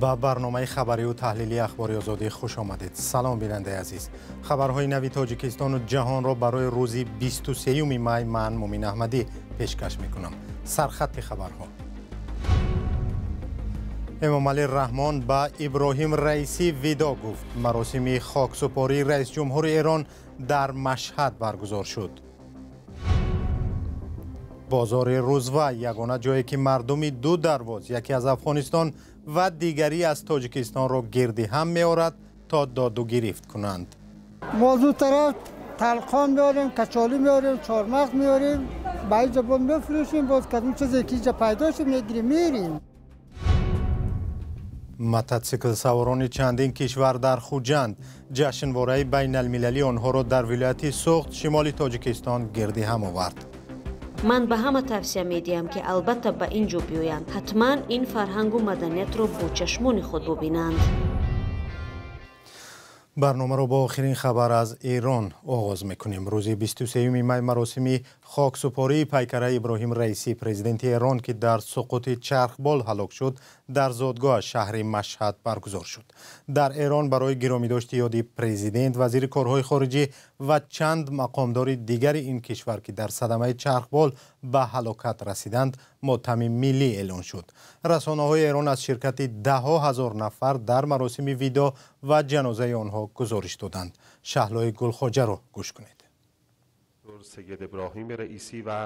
Ба барномаи хабарию таҳлилии Ахбори Озодӣ хуш омадед. Салом, бинандаи азиз. Хабарҳои нави Тоҷикистону ҷаҳонро барои рӯзи 23 май ман, Мумин Аҳмадӣ, пешкаш мекунам. Сархатти хабарҳо. Эмомалӣ Раҳмон ба Иброҳим Раисӣ видо гуфт. Маросими хоксупории раисҷумҳури Эрон дар Машҳад баргузор шуд. Бозори Рӯзва, ягона ҷое ки мардуми ду дарвоз, яке аз Афғонистон ва дигаре аз Тоҷикистонро гирди ҳам меорад то доду гирифт кунанд. Мо аз он тараф талқон меорем, качолӣ меорем, чормағз меорем, ба инҷа боз мефурӯшем, боз кадом чизе ки инҷа пайдо шуд мегирем, мерем. Мототсиклсаворони чандин кишвар дар Хуҷанд ҷашнвораи байналмилалии онҳоро дар вилояти Суғд, шимоли Тоҷикистон, гирди ҳам овард. Ман ба ҳама тавсия медиҳам, ки албатта ба ин ҷо биёянд, ҳатман ин фарҳангу маданиятро бо чашмони худ бубинанд. Барномаро бо охирин хабар аз Эрон оғоз мекунем. Рӯзи 23 май маросими хоксупории пайкараи Иброҳим Раисӣ, президенти Эрон, ки дар суқути чархбол ҳалок шуд, дар зодгоҳ шаҳри Машҳад баргузор шуд. Дар Эрон барои гиромидошти ёди президент, вазири корҳои хориҷӣ ва чанд мақомдори дигари ин кишвар, ки дар садамаи чархбол ба ҳалокат расиданд, мотами миллӣ эълон шуд. Расонаҳои Эрон аз ширкати даҳҳо ҳазор нафар дар маросими видо ва ҷанозаи онҳо гузориш доданд. Шаҳлои Гулхоҷаро гӯш кунед. Сید Иброҳим Раисӣ ва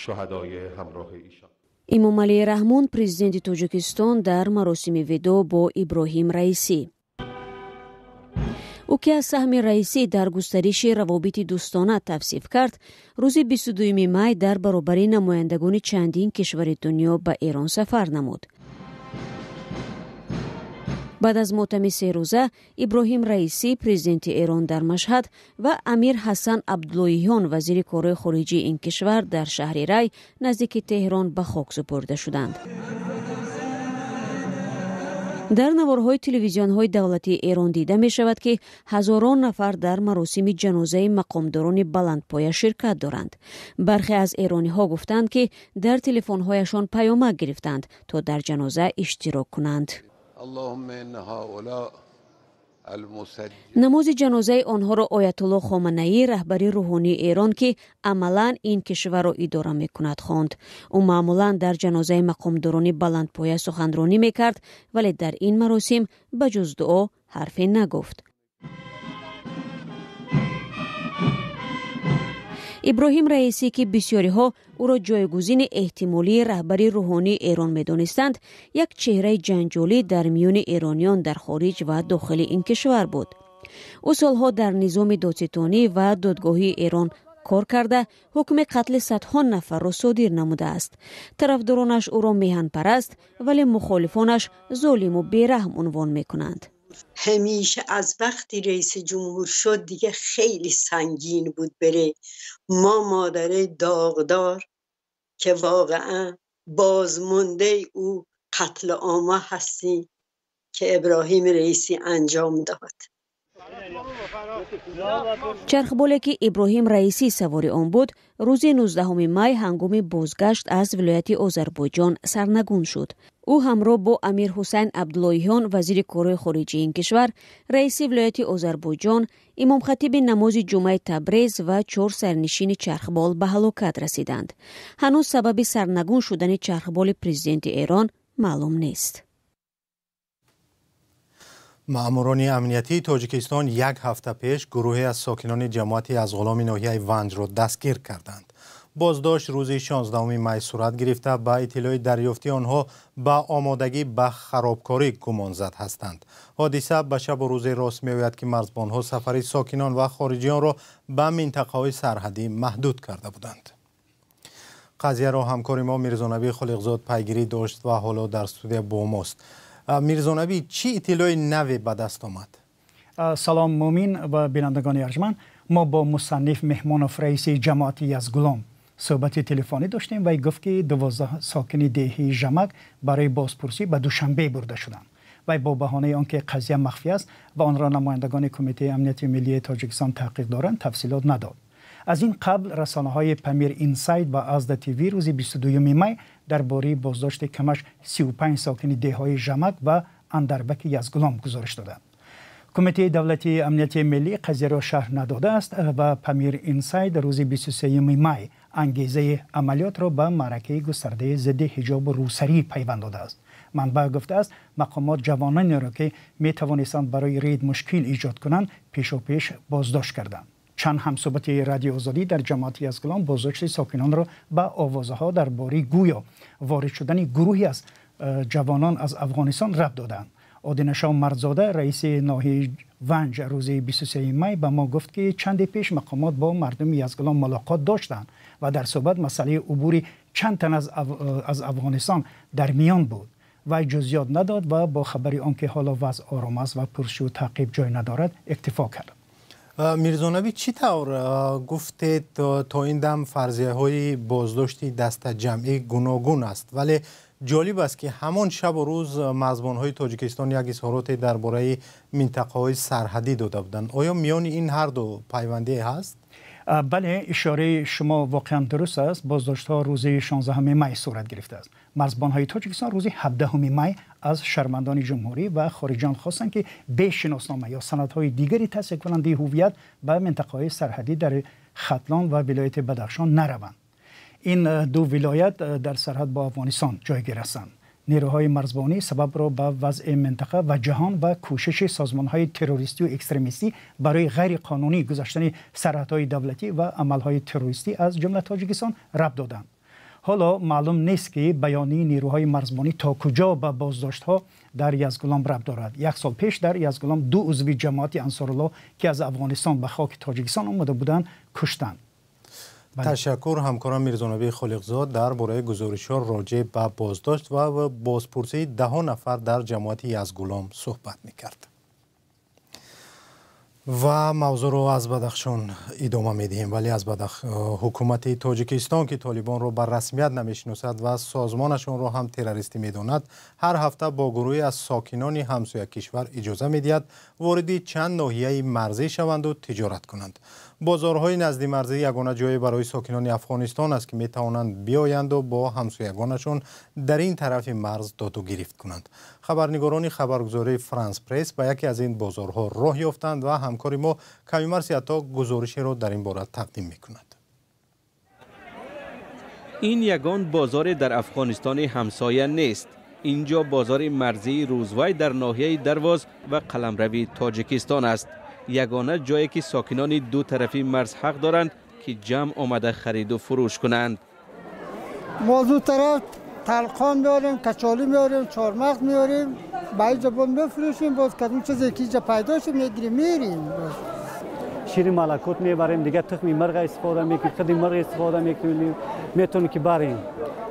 шуҳадои ҳамроҳи эшон. Эмомалӣ Раҳмон, президенти Тоҷикистон, дар маросими видо бо Иброҳим Раисӣ. Ӯ ки аз саҳми Раисӣ дар густариши равобити дӯстона тавсиф кард, рӯзи 22 май дар баробари намояндагони чандин кишвари дунё ба Эрон сафар намуд. Баъд аз мотами серӯза Иброҳим Раисӣ, президенти Эрон, дар Машҳад ва Амир Ҳасан Абдуллоҳиён, вазири корҳои хориҷии ин кишвар, дар шаҳри Рай наздики Теҳрон ба хок супурда шуданд. Дар наворҳои телевизионҳои давлатии Эрон дида мешавад, ки ҳазорон нафар дар маросими ҷанозаи мақомдорони баландпоя ширкат доранд. Бархе аз эрониҳо гуфтанд, ки дар телефонҳояшон паёмак гирифтанд, то дар ҷаноза иштирок кунанд. Намози ҷанозаи онҳоро Оятулло Хоманаӣ, раҳбари рӯҳонии Эрон, ки амалан ин кишварро идора мекунад, хонд. Ӯ маъмулан дар ҷанозаи мақомдорони баландпоя суханронӣ мекард, вале дар ин маросим ба ҷуз дуо ҳарфе нагуфт. Иброҳим Раисӣ, ки бисёриҳо ӯро ҷойгузини эҳтимолии раҳбари рӯҳонии Эрон медонистанд, як чеҳраи ҷанҷолӣ дар миёни эрониён дар хориҷ ва дохили ин кишвар буд. Ӯ солҳо дар низоми додситонӣ ва додгоҳии Эрон кор карда, ҳукми қатли садҳо нафарро содир намудааст. Тарафдоронаш ӯро меҳанпараст, вале мухолифонаш золиму бераҳм унвон мекунанд. ҳамеша аз вақти раиси ҷумҳур шуд, дига хеле сангин буд барои мо, модари доғдор, ки воқеан бозмондаи ӯ қатли омма ҳастем, ки Иброҳим Раисӣ анҷом дод. Чархболе ки Иброҳим Раисӣ савори он буд, рӯзи 19 май ҳангоми бозгашт аз вилояти Озарбойҷон сарнагун шуд. Ӯ ҳамроҳ бо Амир Ҳусайн Абдуллоҳиён, вазири корҳои хориҷии ин кишвар, раиси вилояти Озарбойҷон, имомхатиби намози ҷумъаи Табрез ва чор сарнишини чархбол ба ҳалокат расиданд. Ҳанӯз сабаби сарнагун шудани чархболи президенти Эрон маълум нест. Маъмурони амниятии Тоҷикистон як ҳафта пеш гурӯҳе аз сокинони ҷамоати Азғуломи ноҳияи Ванҷро дастгир карданд. Боздошт рӯзи 16 май сурат гирифта, ба иттилои дарёфтии онҳо ба омодагӣ ба харобкорӣ гумонзад ҳастанд. Ҳодиса ба шабу рӯзе рост меояд, ки марзбонҳо сафари сокинон ва хориҷиёнро ба минтақаҳои сарҳадӣ маҳдуд карда буданд. Қазияро ҳамкори мо Мирзонабӣ Холиқзод пайгирӣ дошт ва ҳоло дар студия бо мост. Мирзонабӣ, чӣ иттилои наве ба даст омад? Салом, Мумин ва бинандагони арҷманд. Мо бо Мусанниф Меҳмонов, раиси ҷамоати Язгулом, суҳбати телефонӣ доштем ва гуфт, ки 12 сокини деҳии Жамак барои бозпурсӣ ба Душанбе бурда шуданд. Вай бо баҳонаи он ки қазия махфӣ аст ва онро намояндагони Кумитаи амнияти миллии Тоҷикистон таҳқиқ доранд, тафсилот надод. Аз ин қабл расонаҳои Памир Инсайд ва Азда ТВ рӯзи 22 май дар бораи боздошти камаш 35 сокини деҳҳои Жамак ва Андарбаки Язгулом гузориш доданд. Кумитаи давлатии амнияти миллӣ қазияро шарҳ надодааст ва Памир Инсайд рӯзи 23 май ангезаи амалиётро ба маъракаи густардаи зидди ҳиҷобу рӯсарӣ пайванд додааст. Манбаъ гуфтааст, мақомот ҷавононеро, ки метавонистанд барои рейд мушкил эҷод кунанд, пешопеш боздошт карданд. Чанд ҳамсӯҳбати Радио Озодӣ дар ҷамоати Язгулом боздошти сокинонро ба овозаҳо дар бораи гӯё ворид шудани гурӯҳе аз ҷавонон аз Афғонистон рабт доданд. Одинашо Мардзода, раиси ноҳияи Ванҷ, рӯзи 23 май ба мо гуфт, ки чанде пеш мақомот бо мардуми Язгулом мулоқот доштанд ва дар суҳбат масъалаи убури чанд тан аз Афғонистон дар миён буд. Вай ҷузъиёт надод ва бо хабари он ки ҳоло вазъ ором аст ва пурсшу таъқиб ҷой надорад, иктифо кард. Мирзонаби, чӣ тавр гуфтед, то ин дам фарзияҳои боздошти дастаҷамъӣ гуногун аст, вале ҷолиб аст, ки ҳамон шабу рӯз марзбонҳои Тоҷикистон як изҳороте дар бораи минтақаҳои сарҳадӣ дода буданд. Оё миёни ин ҳарду пайвандие ҳаст? Бале, ишораи шумо воқеан дуруст аст. Боздоштҳо рӯзи 16 май сурат гирифтааст. Марзбонҳои Тоҷикистон рӯзи 17 май аз шаҳрвандони ҷумҳурӣ ва хориҷиён хостанд, ки бе шиноснома ё санадҳои дигари тасдиқкунандаи ҳуввият ба минтақаҳои сарҳадӣ дар Хатлон ва вилояти Бадахшон нараванд. Ин ду вилоят дар сарҳад бо Афғонистон ҷойгир ҳастанд. Нерӯҳои марзбонӣ сабабро ба вазъи минтақа ва ҷаҳон ва кӯшиши созмонҳои террористию экстремистӣ барои ғайриқонунӣ гузаштани сарҳадҳои давлатӣ ва амалҳои террористӣ аз ҷумла Тоҷикистон рабт доданд. Ҳоло маълум нест, ки баёнияи нерӯҳои марзбонӣ то куҷо ба боздоштҳо дар Язгулом рабт дорад. Як сол пеш дар Язгулом ду узви ҷамоати Ансорулло, ки аз Афғонистон ба хоки Тоҷикистон омада буданд, куштанд. Ташаккур. Ҳамкорам Мирзонаби Холиқзод дар бораи гузоришҳо роҷеъ ба боздошт ва бозпурсии даҳо нафар дар ҷамоати Язгулом суҳбат мекард. Ва мавзӯъро аз Бадахшон идома медиҳем, вале аз ҳукумати Тоҷикистон, ки толибонро ба расмият намешиносад ва созмонашонро ҳам террористӣ медонад, ҳар ҳафта бо гурӯҳе аз сокинони ҳамсоя кишвар иҷоза медиҳад вориди чанд ноҳияи марзӣ шаванду тиҷорат кунанд. Бозорҳои назди марзӣ ягона ҷое барои сокинони Афғонистон аст, ки метавонанд биёянду бо ҳамсоягонашон дар ин тарафи марз доду гирифт кунанд. Хабарнигорони хабаргузории Франс Пресс ба яке аз ин бозорҳо роҳ ёфтанд ва ҳамкори мо Камимар Сиато гузоришеро дар ин бора тақдим мекунад. Ин ягон бозоре дар Афғонистони ҳамсоя нест. Инҷо бозори марзии Рӯзвай дар ноҳияи Дарвоз ва қаламрави Тоҷикистон аст. Ягона ҷое ки сокинони ду тарафи марз ҳақ доранд, ки ҷамъ омада хариду фурӯш кунанд. Мо ду тараф талқон меорем, качолӣ меорем, чормағз меорем, ба инҷа боз мефурӯшем, боз кадом чизе ки инҷа пайдо шуд, мегирем, мерем. Шири малакут мебарем, дигар тухми мирға истифода мекунем, худи мирғ истифода мекунем, метавонем ки барем.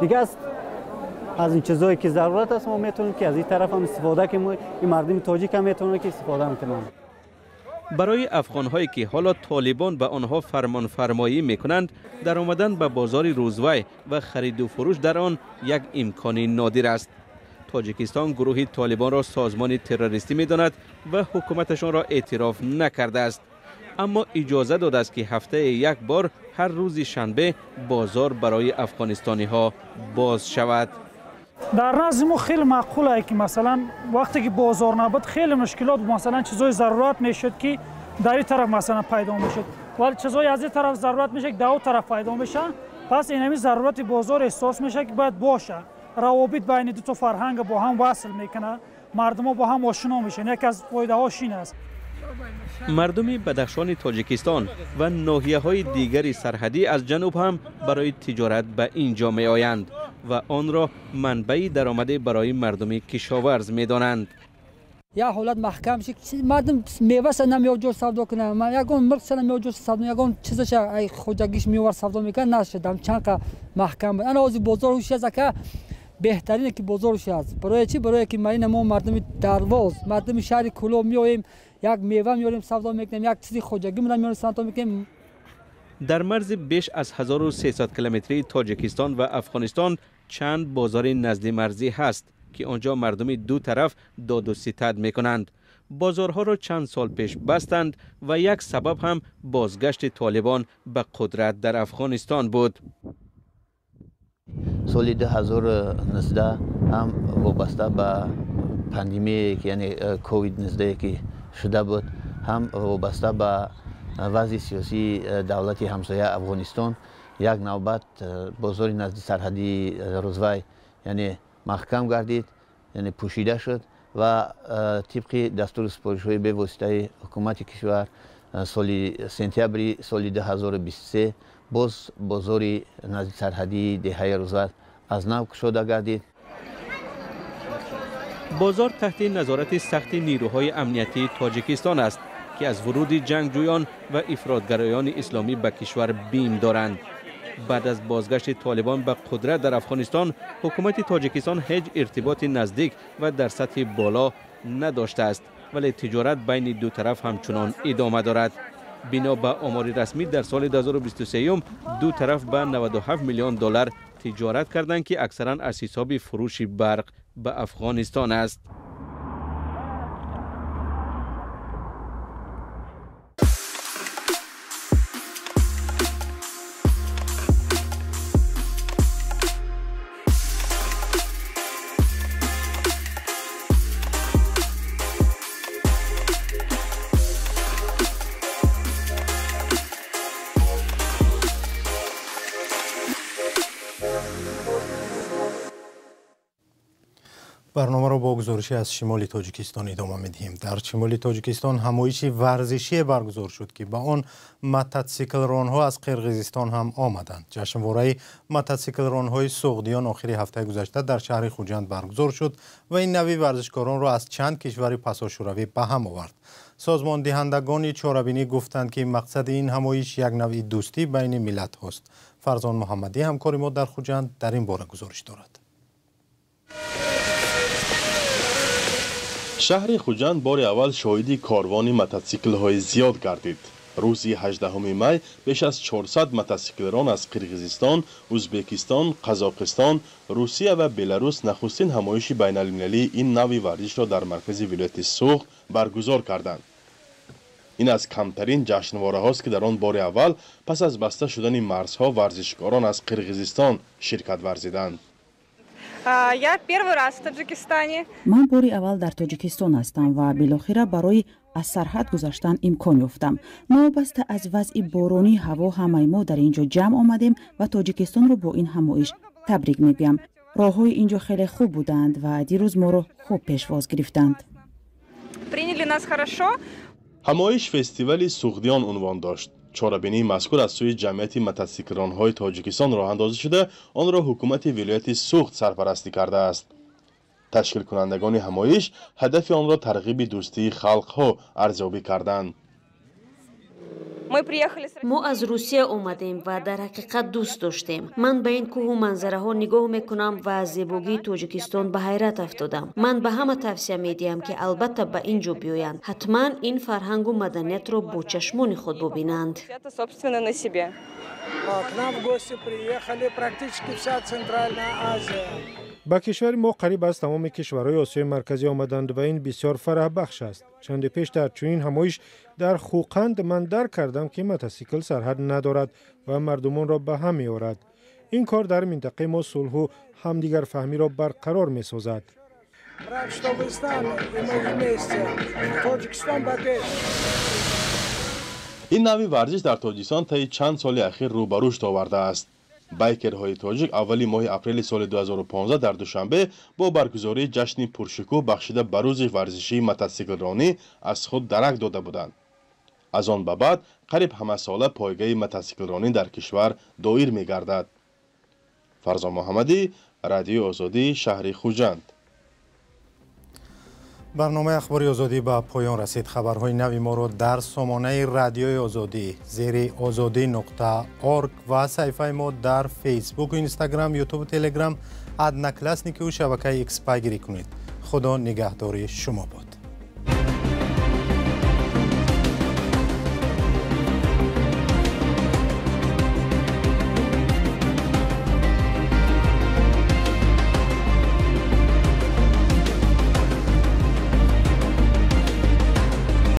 Дигар аз ин чизое ки зарурат аст, мо метавонем ки аз ин тараф ҳам истифода кунем, ин мардуми тоҷик ҳам метавонад ки истифода кунанд. Барои афғонҳое, ки ҳоло толибон ба онҳо фармонфармоӣ мекунанд, дар омадан ба бозори Рӯзвай ва хариду фурӯш дар он як имкони нодир аст. Тоҷикистон гурӯҳи толибонро созмони террористӣ медонад ва ҳукуматашонро эътироф накардааст, аммо иҷоза додааст, ки ҳафтае як бор ҳар рӯзи шанбе бозор барои афғонистониҳо боз шавад. Дар назди мо хеле маъқул ае, ки масалан вақте ки бозор набуд, хеле мушкилот, масалан чизҳои зарурат мешуд, ки дар ин тараф масалан пайдо мешуд, вале чизҳои аз ин тараф зарурат мешуд, ки дар он тараф пайдо мешаванд. Пас инами зарурати бозор эҳсос мешавад, ки бояд бошад. Равобит байни дуто фарҳанга бо ҳам васл мекунад, мардумо бо ҳам ошино мешаванд. Яке аз фоидаҳош ин аст. Мардуми Бадахшони Тоҷикистон ва ноҳияҳои дигари сарҳадӣ аз ҷануб ҳам барои тиҷорат ба ин ҷо меоянд ва онро манбаи даромаде барои мардуми кишоварз медонанд. Як ҳолат маҳкам шид, мардум меваша намеёд ҷо савдо кунад, ягон мирқша намеёд ҷо савдо, ягон чизаша хоҷагиш меовар савдо мекунад, нашуд. Чанд қа маҳкам буд. Ана ҳозир бозор ҳуши аст, ака, беҳтарине ки бозор ҳуши аст. Барои чӣ? Барое ки марина мо мардуми Дарвоз, мардуми шаҳри Кӯлоб меоем, як мева меорем, савдо мекунем, як чизи хоҷагӣ меорем, савдо мекунем. Дар марзи беш аз 1300 километрии Тоҷикистон ва Афғонистон чанд бозори назди марзӣ ҳаст, ки онҷо мардуми ду тараф доду ситад мекунанд. Бозорҳоро чанд сол пеш бастанд ва як сабаб ҳам бозгашти толибон ба қудрат дар Афғонистон буд. Соли 2019 ҳам вобаста ба пандемия ки яъне ковид-19 ки шуда буд, ҳам вобаста ба вазъи сиёсии давлати ҳамсоя Афғонистон як навбат бозори назди сарҳадии Рӯзвай яъне маҳкам гардид, яъне пӯшида шуд ва тибқи дастуру супоришҳои бевоситаи ҳукумати кишвар соли сентябри соли 2023 боз бозори назди сарҳадии деҳаи Рӯзвай аз нав кушода гардид. Бозор таҳти назорати сахти нирӯҳои амниятии Тоҷикистон аст ки аз вуруди ҷангҷӯён ва ифротгароёни исломӣ ба кишвар бим доранд. Баъд аз бозгашти Толибон ба қудрат дар Афғонистон, ҳукумати Тоҷикистон ҳеҷ иртиботи наздик ва дар сатҳи боло надоштааст, вале тиҷорат байни ду тараф ҳамчунон идома дорад. Бино ба омори расмӣ дар соли 2023 ду тараф ба 97 миллион доллар тиҷорат карданд ки аксаран аз ҳисоби фурӯши барқ ба Афғонистон аст. Барномаро бо гузоришӣ аз шимоли Тоҷикистон идома медиҳем. Дар шимоли Тоҷикистон ҳамоиши варзишӣ баргузор шуд ки ба он мототсиклронҳо аз Қирғизистон ҳам омаданд. Ҷашнвораи мототсиклронҳои суғдиён охири ҳафтаи гузашта дар шаҳри Хуҷанд баргузор шуд ва ин нави варзишкоронро аз чанд кишвари пасошӯравӣ ба ҳам овард. Созмондиҳандагони чорабинӣ гуфтанд ки мақсади ин ҳамоиш як навъи дӯстӣ байни миллатҳост. Фарзон Муҳаммадӣ ҳамкори мо дар Хуҷанд дар ин бора гузориш дорад. Шаҳри Хуҷанд бори аввал шоҳиди корвони мототсиклҳои зиёд гардид. Рӯзи 18 май беш аз 400 мототсиклрон аз Қирғизистон, Ӯзбекистон, Қазоқистон, Русия ва Беларус нахустин ҳамоиши байналмилалии ин навъи варзишро дар маркази вилояти Суғд баргузор карданд. Ин аз камтарин ҷашнвораҳост ки дар он бори аввал пас аз баста шудани марзҳо варзишкорон аз Қирғизистон ширкат варзиданд. Я первый раз в Таджикистане. Ман бори аввал дар Тоҷикистон ҳастам ва билохира барои аз сарҳад гузаштан имкон ёфтам. Новобаста аз вазъи боронии ҳаво ҳамаи мо дар ин ҷо ҷамъ омадем ва Тоҷикистонро бо ин ҳамоиш табрик мегӯям. Роҳҳои ин ҷо хеле хуб буданд ва дирӯз моро хуб пешвоз гирифтанд. Приняли нас хорошо. Ҳамоиш фестивали Суғдиён унвон дошт. Чорабинии мазкур аз сӯи ҷамъияти мототсиклронҳои Тоҷикистон роҳандозӣ шуда, онро ҳукумати вилояти Суғд сарпарастӣ кардааст. Ташкилкунандагони ҳамоиш ҳадафи онро тарғиби дӯстии халқҳо арзёбӣ карданд. Мо аз Русия омадем ва дар ҳақиқат дӯст доштем. Ман ба ин кӯҳу манзараҳо нигоҳ мекунам ва аз зебогии Тоҷикистон ба ҳайрат афтодам. Ман ба ҳама тавсия медиҳам ки албатта ба ин ҷо биёянд. Ҳатман ин фарҳангу маданиятро бо чашмони худ бубинанд. Ба кишвари мо қариб аз тамоми кишварҳои Осиёи Марказӣ омаданд ва ин бисёр фараҳбахш аст. Чанде пеш дар чунин ҳамоиш дар Хӯқанд ман дарк кардам ки мотосикл сарҳад надорад ва мардумонро ба ҳам меорад. Ин кор дар минтақаи мо сулҳу ҳамдигарфаҳмиро барқарор месозад. Ин навъи варзиш дар Тоҷикистон таи чанд соли ахир рӯ ба рушд овардааст. Байкерҳои тоҷик аввали моҳи апрели соли 2015 дар Душанбе бо баргузории ҷашни пуршукӯҳ бахшида ба рӯзи варзишии мототсиклронӣ аз худ дарак дода буданд. Аз он ба баъд қариб ҳамасола пойгаи мототсиклронӣ дар кишвар доир мегардад. Фарзон Муҳаммадӣ, Радиои Озодӣ, шаҳри Хуҷанд. Барномаи Ахбори Озодӣ ба поён расид. Хабарҳои нави моро дар сомонаи Радиои Озодӣ зери озодӣ.org ва саҳифаи мо дар Фейсбук, Инстаграм, Ютуб, Телеграм, Одноклассникиву шабакаи Икс пайгирӣ кунед. Худо нигаҳдори шумо бод.